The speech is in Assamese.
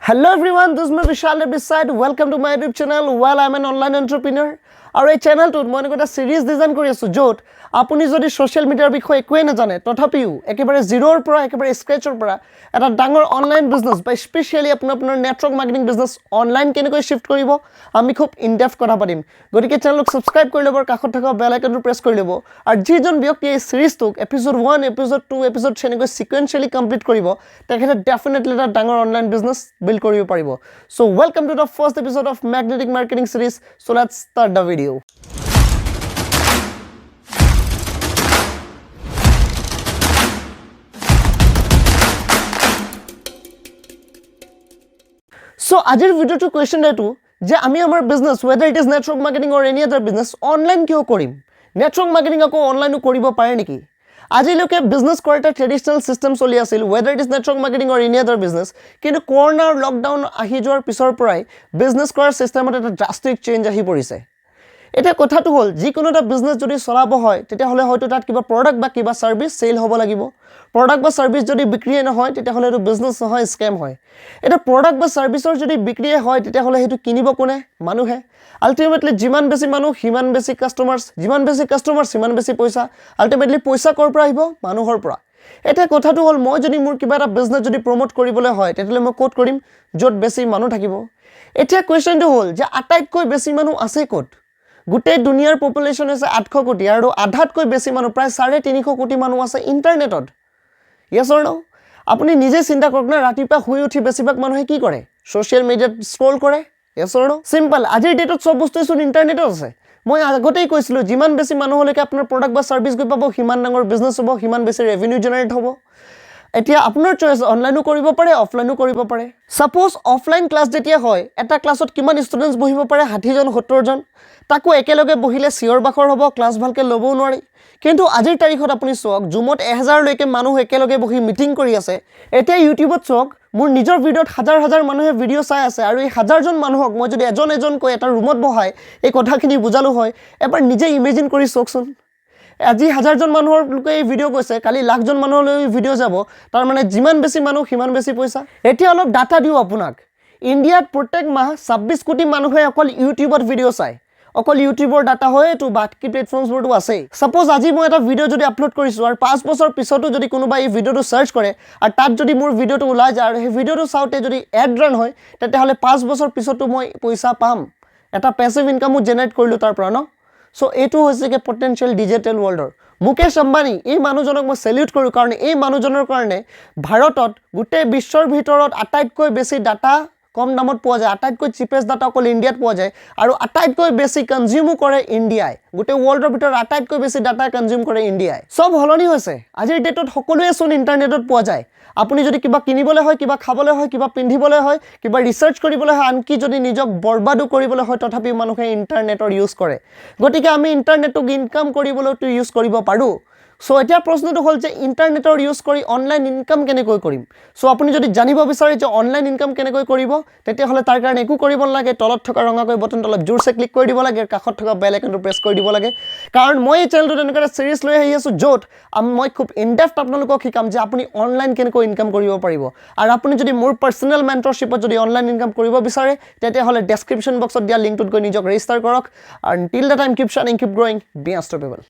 Hello everyone, this is me Vishal this side. Welcome to my YouTube channel. Well, I'm an online entrepreneur. আৰু এই চেনেলটোত মই এনেকুৱা এটা ছিৰিজ ডিজাইন কৰি আছোঁ, য'ত আপুনি যদি ছ'চিয়েল মিডিয়াৰ বিষয়ে একোৱেই নাজানে, তথাপিও একেবাৰে জিৰ'ৰ পৰা, একেবাৰে স্ক্ৰেচৰ পৰা এটা ডাঙৰ অনলাইন বিজনেছ বা স্পেচিয়েলি আপোনাৰ নেটৱৰ্ক মাৰ্কেটিং বিজনেছ অনলাইন কেনেকৈ শ্বিফ্ট কৰিব, আমি খুব ইনডেপ্থ কথা পাতিম। গতিকে চেনেলক ছাবস্ক্ৰাইব কৰি ল'ব আৰু কাষত থকা বেল আইকনটো প্ৰেছ কৰি ল'ব। আৰু যিজন ব্যক্তিয়ে এই ছিৰিজটোক episode 1, episode 2, episode 3 এনেকৈ ছিকুৱেঞ্চিয়েলি কমপ্লিট কৰিব, তেখেতে ডেফিনেটলি এটা ডাঙৰ অনলাইন বিজনেছ বিল্ড কৰিব পাৰিব। So welcome to the first episode of Magnetic Marketing series. So let's start the video. So আজিৰ ভিডিঅ'টোৰ কুৱেশ্যন এইটো যে আমি আমাৰ business, whether it is network marketing or any other business, online কিয় কৰিম? নেটৱৰ্ক মাৰ্কেটিং আকৌ অনলাইনো কৰিব পাৰে নেকি? আজিলৈকে বিজনেছ কৰাৰ এটা ট্ৰেডিশ্যনেল ছিষ্টেম চলি আছিল, whether it is network marketing or any other business. কিন্তু কৰোণাৰ লকডাউন আহি যোৱাৰ পিছৰ পৰাই বিজনেছ কৰাৰ ছিষ্টেমত এটা ড্ৰাষ্টিক চেঞ্জ আহি পৰিছে। এতিয়া কথাটো হ'ল, যিকোনো এটা বিজনেছ যদি চলাব হয়, তেতিয়াহ'লে হয়তো তাত কিবা প্ৰডাক্ট বা কিবা ছাৰ্ভিচ চেল হ'ব লাগিব। প্ৰডাক্ট বা ছাৰ্ভিচ যদি বিক্ৰীয়ে নহয়, তেতিয়াহ'লে সেইটো বিজনেছ নহয়, স্কেম হয়। এতিয়া প্ৰডাক্ট বা ছাৰ্ভিচৰ যদি বিক্ৰীয়ে হয়, তেতিয়াহ'লে সেইটো কিনিব কোনে? মানুহে। আল্টিমেটলি যিমান বেছি মানুহ, সিমান বেছি কাষ্টমাৰ্ছ। যিমান বেছি কাষ্টমাৰ্ছ, সিমান বেছি পইচা। আল্টিমেটলি পইচা ক'ৰ পৰা আহিব? মানুহৰ পৰা। এতিয়া কথাটো হ'ল, মই যদি মোৰ কিবা এটা বিজনেছ যদি প্ৰম'ট কৰিবলৈ হয়, তেতিয়াহ'লে মই ক'ত কৰিম? য'ত বেছি মানুহ থাকিব। এতিয়া কুৱেশ্যনটো হ'ল যে আটাইতকৈ বেছি মানুহ আছে ক'ত? গোটেই দুনিয়াৰ পপুলেশ্যন হৈছে 800 কোটি আৰু আধাতকৈ বেছি মানুহ, প্ৰায় 350 কোটি মানুহ আছে ইণ্টাৰনেটত। য়েছ অৰ ন? আপুনি নিজে চিন্তা কৰক না, ৰাতিপুৱা শুই উঠি বেছিভাগ মানুহে কি কৰে? ছ'চিয়েল মিডিয়াত স্ক্ৰল কৰে। য়েছ অৰ ন? চিম্পল। আজিৰ ডেটত চব বস্তুৱেচোন ইণ্টাৰনেটত আছে। মই আগতেই কৈছিলোঁ, যিমান বেছি মানুহলৈকে আপোনাৰ প্ৰডাক্ট বা ছাৰ্ভিচ গৈ পাব, সিমান ডাঙৰ বিজনেছ হ'ব, সিমান বেছি ৰেভিনিউ জেনেৰেট হ'ব। এতিয়া আপোনাৰ চইচ, অনলাইনো কৰিব পাৰে, অফলাইনো কৰিব পাৰে। ছাপ'জ অফলাইন ক্লাছ যেতিয়া হয়, এটা ক্লাছত কিমান ষ্টুডেণ্টছ বহিব পাৰে? 60জন, 70জন। তাকো একেলগে বহিলে চিঞৰ বাখৰ হ'ব, ক্লাছ ভালকৈ ল'বও নোৱাৰি। কিন্তু আজিৰ তাৰিখত আপুনি চাওক, জুমত 1000লৈকে মানুহ একেলগে বহি মিটিং কৰি আছে। এতিয়া ইউটিউবত চাওক, মোৰ নিজৰ ভিডিঅ'ত হাজাৰ হাজাৰ মানুহে ভিডিঅ' চাই আছে। আৰু এই হাজাৰজন মানুহক মই যদি এজন এজনকৈ এটা ৰুমত বহাই এই কথাখিনি বুজালোঁ হয়, এবাৰ নিজে ইমেজিন কৰি চাওকচোন। আজি হাজাৰজন মানুহৰ লোকে এই ভিডিঅ' গৈছে, কালি লাখজন মানুহলৈ ভিডিঅ' যাব। তাৰমানে যিমান বেছি মানুহ, সিমান বেছি পইচা। এতিয়া অলপ ডাটা দিওঁ আপোনাক। ইণ্ডিয়াত প্ৰত্যেক মাহ 26 কোটি মানুহে অকল ইউটিউবত ভিডিঅ' চায়। অকল ইউটিউবৰ ডাটা হয় এইটো, বাকী প্লেটফৰ্মছবোৰতো আছেই। ছাপ'জ আজি মই এটা ভিডিঅ' যদি আপলোড কৰিছোঁ আৰু 5 বছৰ পিছতো যদি কোনোবাই এই ভিডিঅ'টো চাৰ্চ কৰে আৰু তাত যদি মোৰ ভিডিঅ'টো ওলাই যায় আৰু সেই ভিডিঅ'টো চাওঁতে যদি এড ৰান হয়, তেতিয়াহ'লে 5 বছৰ পিছতো মই পইচা পাম। এটা পেচিভ ইনকামো জেনেৰেট কৰিলোঁ তাৰ পৰা ন। চ' এইটো হৈছেগৈ পটেঞ্চিয়েল ডিজিটেল ৱৰ্ল্ডৰ। মুকেশ আম্বানী, এই মানুহজনক মই চেলিউট কৰোঁ, কাৰণ এই মানুহজনৰ কাৰণে ভাৰতত গোটেই বিশ্বৰ ভিতৰত আটাইতকৈ বেছি ডাটা কম দামত পোৱা যায়। আটাইতকৈ চিপেষ্ট ডাটা অকল ইণ্ডিয়াত পোৱা যায় আৰু আটাইতকৈ বেছি কনজিউমো কৰে ইণ্ডিয়াই। গোটেই ৱৰ্ল্ডৰ ভিতৰত আটাইতকৈ বেছি ডাটা কনজিউম কৰে ইণ্ডিয়াই। চব সলনি হৈছে। আজিৰ ডেটত সকলোৱে চোন ইণ্টাৰনেটত পোৱা যায়। আপুনি যদি কিবা কিনিবলৈ হয়, কিবা খাবলৈ হয়, কিবা পিন্ধিবলৈ হয়, কিবা ৰিচাৰ্চ কৰিবলৈ হয়, আনকি যদি নিজক বৰবাদো কৰিবলৈ হয়, তথাপিও মানুহে ইণ্টাৰনেটৰ ইউজ কৰে। গতিকে আমি ইণ্টাৰনেটক ইনকাম কৰিবলৈতো ইউজ কৰিব পাৰোঁ। চ' এতিয়া প্ৰশ্নটো হ'ল যে ইণ্টাৰনেটৰ ইউজ কৰি অনলাইন ইনকাম কেনেকৈ কৰিম? চ' আপুনি যদি জানিব বিচাৰে যে অনলাইন ইনকাম কেনেকৈ কৰিব, তেতিয়াহ'লে তাৰ কাৰণে একো কৰিব নালাগে। তলত থকা ৰঙাকৈ বটনটো অলপ জোৰছে ক্লিক কৰি দিব লাগে, কাষত থকা বেল আইকনটো প্ৰেছ কৰি দিব লাগে। কাৰণ মই এই চেনেলটোত এনেকুৱা এটা ছিৰিজ লৈ আহি আছোঁ, য'ত মই খুব ইনডেপ্থ আপোনালোকক শিকাম যে আপুনি অনলাইন কেনেকৈ ইনকাম কৰিব পাৰিব। আৰু আপুনি যদি মোৰ পাৰ্চনেল মেণ্টৰশ্বিপত যদি অনলাইন ইনকাম কৰিব বিচাৰে, তেতিয়াহ'লে ডেছক্ৰিপশ্যন বক্সত দিয়া লিংকটোত গৈ নিজক ৰেজিষ্টাৰ কৰক। আৰু till the time, keep shining, keep growing, be unstoppable.